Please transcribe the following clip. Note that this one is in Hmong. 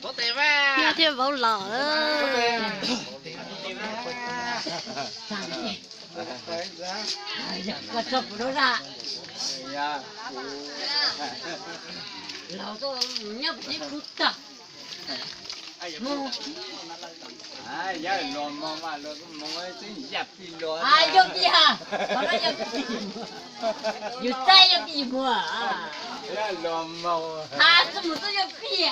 Nyob thiab vauv los. Koj tso kuv lub da. Los nyob pem kuv tag. Yog los mog mas los mog, yog pij los. Yog pij ha, qhov no yog pij. Yus txaij yog pij muag. Los mog. Ha, txoj mus txoj yog pij.